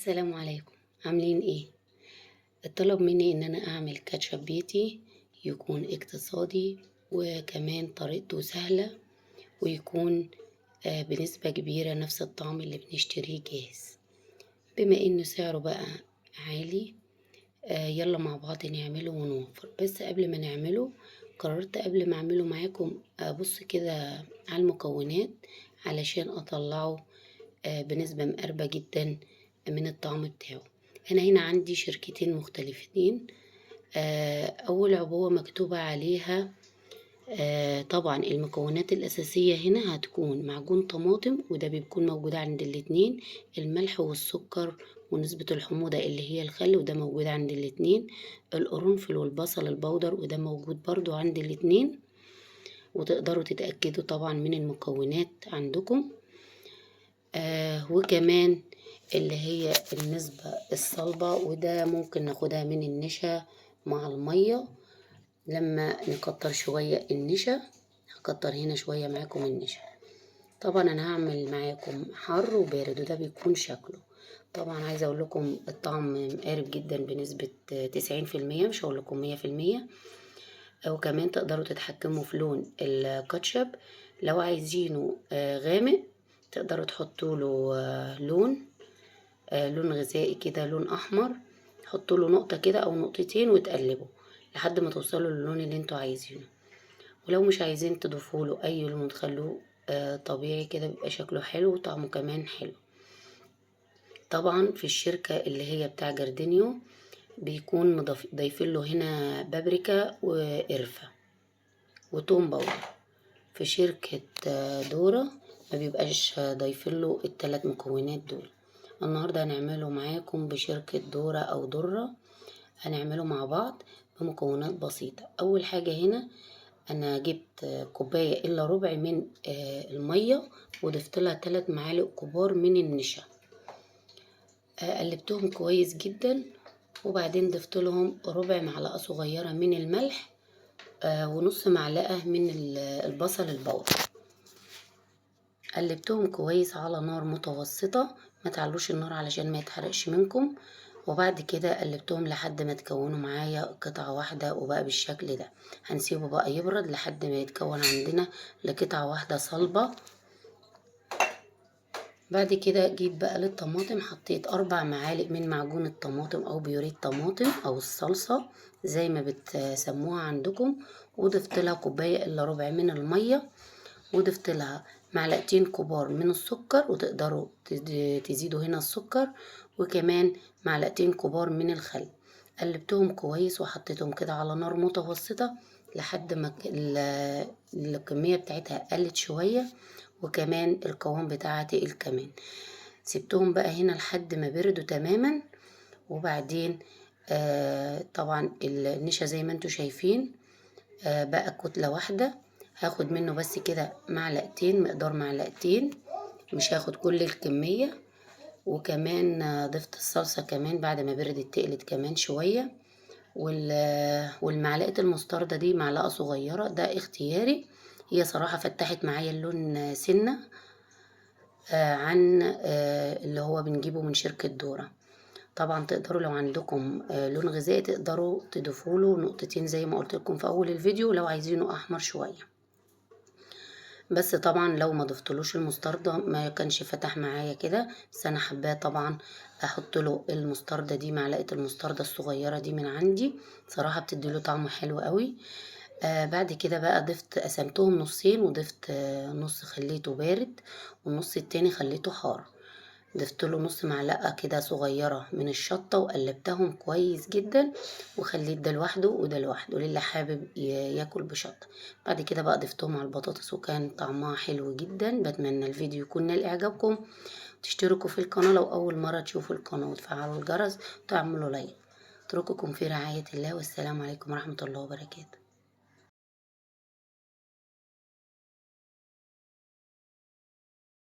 السلام عليكم. عاملين ايه؟ اتطلب مني ان انا اعمل كاتشب بيتي يكون اقتصادي وكمان طريقته سهلة ويكون بنسبة كبيرة نفس الطعم اللي بنشتريه جاهز. بما انه سعره بقى عالي، يلا مع بعض نعمله ونوفر. بس قبل ما نعمله قررت قبل ما اعمله معاكم ابص كده على المكونات علشان اطلعه بنسبة مقربة جدا من الطعم بتاعه. انا هنا عندي شركتين مختلفتين. اول عبوة مكتوبة عليها طبعا المكونات الاساسية هنا هتكون معجون طماطم، وده بيكون موجود عند الاتنين، الملح والسكر ونسبة الحموضة اللي هي الخل، وده موجود عند الاتنين، القرنفل والبصل البودر، وده موجود برضو عند الاتنين، وتقدروا تتأكدوا طبعا من المكونات عندكم. وكمان اللي هي النسبة الصلبة، وده ممكن ناخدها من النشا مع المية لما نكتر شوية النشا. هكتر هنا شوية معاكم النشا. طبعا انا هعمل معاكم حر وبارد، وده بيكون شكله. طبعا عايزة اقول لكم الطعم مقارب جدا بنسبة 90%، مش هقول لكم 100%. وكمان تقدروا تتحكموا في لون الكاتشب، لو عايزينه غامق تقدروا تحطوا له لون غذائي كده، لون احمر، حطوا له نقطة كده او نقطتين وتقلبوا لحد ما توصلوا للون اللي انتوا عايزينه. ولو مش عايزين تضيفوا له اي لون تخلوه طبيعي كده، بيبقى شكله حلو وطعمه كمان حلو. طبعا في الشركة اللي هي بتاع جاردينيو بيكون ضايفين له هنا بابريكا وقرفة وتوم باودر. في شركة دورة ما بيبقاش ضايفين له التلات مكونات دول. النهاردة هنعمله معاكم بشركة دورة أو درة، هنعمله مع بعض بمكونات بسيطة. أول حاجة هنا أنا جبت كوباية إلا ربع من المية، وضفت لها 3 معالق كبار من النشا، قلبتهم كويس جدا، وبعدين ضفت لهم ربع معلقة صغيرة من الملح، ونص معلقة من البصل البودر. قلبتهم كويس على نار متوسطة، ما تعلوش النار علشان ما يتحرقش منكم. وبعد كده قلبتهم لحد ما تكونوا معايا قطعة واحدة وبقى بالشكل ده. هنسيبه بقى يبرد لحد ما يتكون عندنا لقطعة واحدة صلبة. بعد كده جيت بقى للطماطم، حطيت 4 معالق من معجون الطماطم أو بيوريه الطماطم أو الصلصة زي ما بتسموها عندكم، وضفت لها كوباية إلا ربع من المية، وضفت لها معلقتين كبار من السكر، وتقدروا تزيدوا هنا السكر، وكمان معلقتين كبار من الخل. قلبتهم كويس وحطيتهم كده على نار متوسطة لحد ما الكمية بتاعتها قلت شوية، وكمان القوام بتاعها تقل كمان. سبتهم بقى هنا لحد ما بردوا تماما. وبعدين طبعا النشا زي ما انتوا شايفين، بقى كتلة واحدة. هاخد منه بس كده معلقتين، مقدار معلقتين، مش هاخد كل الكمية. وكمان ضفت الصلصة كمان بعد ما بردت تقلت كمان شوية. والمعلقة المستردة دي معلقة صغيرة، ده اختياري. هي صراحة فتحت معايا اللون سنة، عن اللي هو بنجيبه من شركة دورة. طبعا تقدروا لو عندكم لون غذائي تقدروا تضيفوا له نقطتين زي ما قلت لكم في اول الفيديو لو عايزينه احمر شوية. بس طبعا لو ما ضفتلوش المستردة ما كانش فتح معايا كده، بس انا حباه طبعا احط له المستردة دي، معلقة المستردة الصغيرة دي من عندي، صراحة بتدي له طعم حلو قوي. بعد كده بقى قسمتهم نصين، وضفت نص خليته بارد والنص التاني خليته حار. ضفت له نص معلقة كده صغيرة من الشطة وقلبتهم كويس جدا، وخليت ده لوحده وده لوحده للي حابب ياكل بشطة. بعد كده بقى ضفتهم على البطاطس وكان طعمها حلو جدا. بتمنى الفيديو يكون نال اعجابكم، تشتركوا في القناة لو اول مرة تشوفوا القناة، وتفعلوا الجرس وتعملوا لايك. اترككم في رعاية الله، والسلام عليكم ورحمة الله وبركاته.